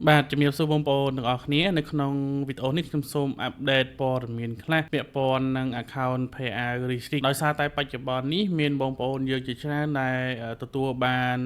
បាទជំរាបសួរបងប្អូនទាំងអស់គ្នានៅក្នុងវីដេអូនេះខ្ញុំសូម update ព័ត៌មានខ្លះពាក់ព័ន្ធនឹង account payout restrict ដោយសារតែបច្ចុប្បន្ននេះមានបងប្អូនយើងជាច្រើនដែលទទួលបាន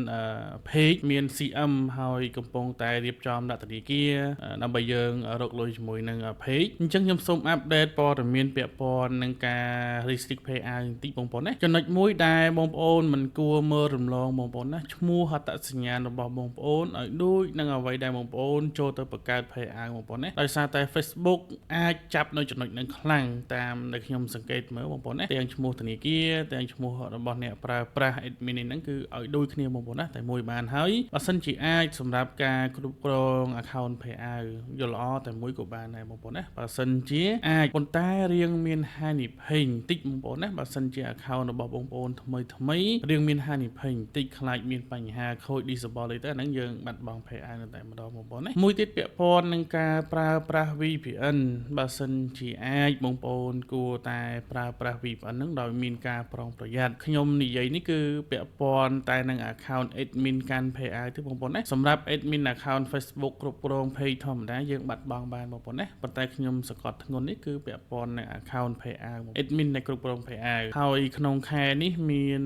page មាន CM ហើយកំពុងតែរៀបចំដាក់ធនាគារដើម្បីយើងរកលុយជាមួយនឹង page អញ្ចឹងខ្ញុំសូម update ព័ត៌មានពាក់ព័ន្ធនឹងការ restrict payout បន្តិចបងប្អូនណាចំណុចមួយដែលបងប្អូនមិនគួរមើលរំលងបងប្អូនណាឈ្មោះអត្តសញ្ញាណរបស់បងប្អូនឲ្យដូចនឹងអ្វីដែលបងប្អូនចូលទៅបង្កើត payout បងប្អូនណាដោយសារតែ Facebook អាចចាប់នៅចំណុចហ្នឹងខ្លាំងតាមដែលខ្ញុំសង្កេតមើលបងប្អូនណាទាំងឈ្មោះធនាគារទាំងឈ្មោះរបស់អ្នកប្រើប្រាស់ admin នេះហ្នឹងគឺឲ្យដូចគ្នាបងប្អូនណាតែមួយបានហើយបើសិនជាអាចសម្រាប់ការគ្រប់គ្រង account payout យល់ល្អតែមួយក៏បានដែរបងប្អូនណាបើសិនជាអាចប៉ុន្តែរៀងមានហានិភ័យបន្តិចបងប្អូនណាបើសិនជា account របស់បងប្អូនថ្មីថ្មីរៀងមានហានិភ័យបន្តិចខ្លាចមានបញ្ហាខូច disable អីទៅអាហ្នឹងយើងបាត់បង់ payout នៅតែម្ដងបងប្អូនណាមួយទៀតពាក់ព័ន្ធនឹងការប្រើប្រាស់ VPN បើសិនជាអាចបងប្អូនគួរតែប្រើប្រាស់ VPN ហ្នឹងដោយមានការប្រុងប្រយ័ត្នខ្ញុំនិយាយនេះគឺពាក់ព័ន្ធតែនឹង account admin កាន់ payout ទេបងប្អូនណាសម្រាប់ admin account Facebook គ្រប់គ្រង page ធម្មតាយើងបាត់បង់បានបងប្អូនណាប៉ុន្តែខ្ញុំសង្កត់ធ្ងន់នេះគឺពាក់ព័ន្ធនឹង account payout admin ដែលគ្រប់គ្រង payout ហើយក្នុងខែនេះមាន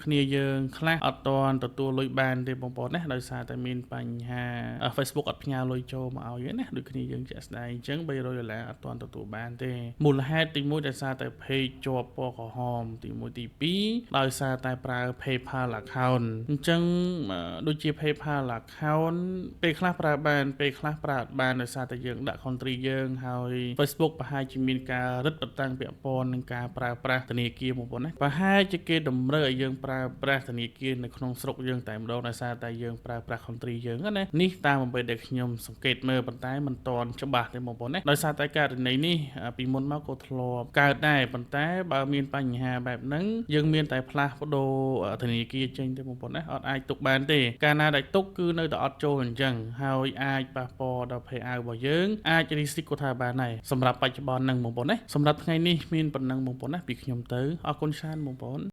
គ្នាយើងខ្លះអត់ទាន់ទទួលលុយបានទេបងប្អូនណាដោយសារតែមានបញ្ហា Facebook អត់ផ្ញើលុយចូលមកឲ្យទេណាដូចគ្នាយើងជាក់ស្ដែងអញ្ចឹង300ដុល្លារអត់ទាន់ទទួលបានទេមូលហេតុទី1ដោយសារតែ page ជាប់ពណ៌ក្រហមទី1ទី2ដោយសារតែប្រើ PayPal account អញ្ចឹងដូចជា PayPal account ពេលខ្លះប្រើបានពេលខ្លះប្រើអត់បានដោយសារតែយើងដាក់ country យើងហើយ Facebook ប្រហែលជាមានការរឹតបន្តឹងពាក់ព័ន្ធនឹងការប្រើប្រាស់ធនាគារបងប្អូនណាប្រហែលជាគេតម្រូវឲ្យយើងប្រើប្រាស់ធនាគារនៅក្នុងស្រុកយើងតែម្ដងដោយសារតែយើងប្រើប្រាស់ country យើងណានេះតាមអ្វីដែលខ្ញុំសង្កេតមើលប៉ុន្តែមិនទាន់ច្បាស់ទេបងប្អូនណាដោយសារតែករណីនេះពីមុនមកក៏ធ្លាប់កើតដែរប៉ុន្តែបើមានបញ្ហាបែបហ្នឹងយើងមានតែផ្លាស់ប្ដូរធនាគារចេញទេបងប្អូនណាអត់អាចទុកបានទេកាលណាដែលទុកគឺនៅតែអត់ចូលអញ្ចឹងហើយអាចប៉ះពាល់ដល់ payout របស់យើងអាច restrict ក៏ថាបានដែរសម្រាប់បច្ចុប្បន្នហ្នឹងបងប្អូនណាសម្រាប់ថ្ងៃនេះមានប៉ុណ្ណឹងបងប្អូនណាពីខ្ញុំទៅអរគុណច្រើនបងប្អូន។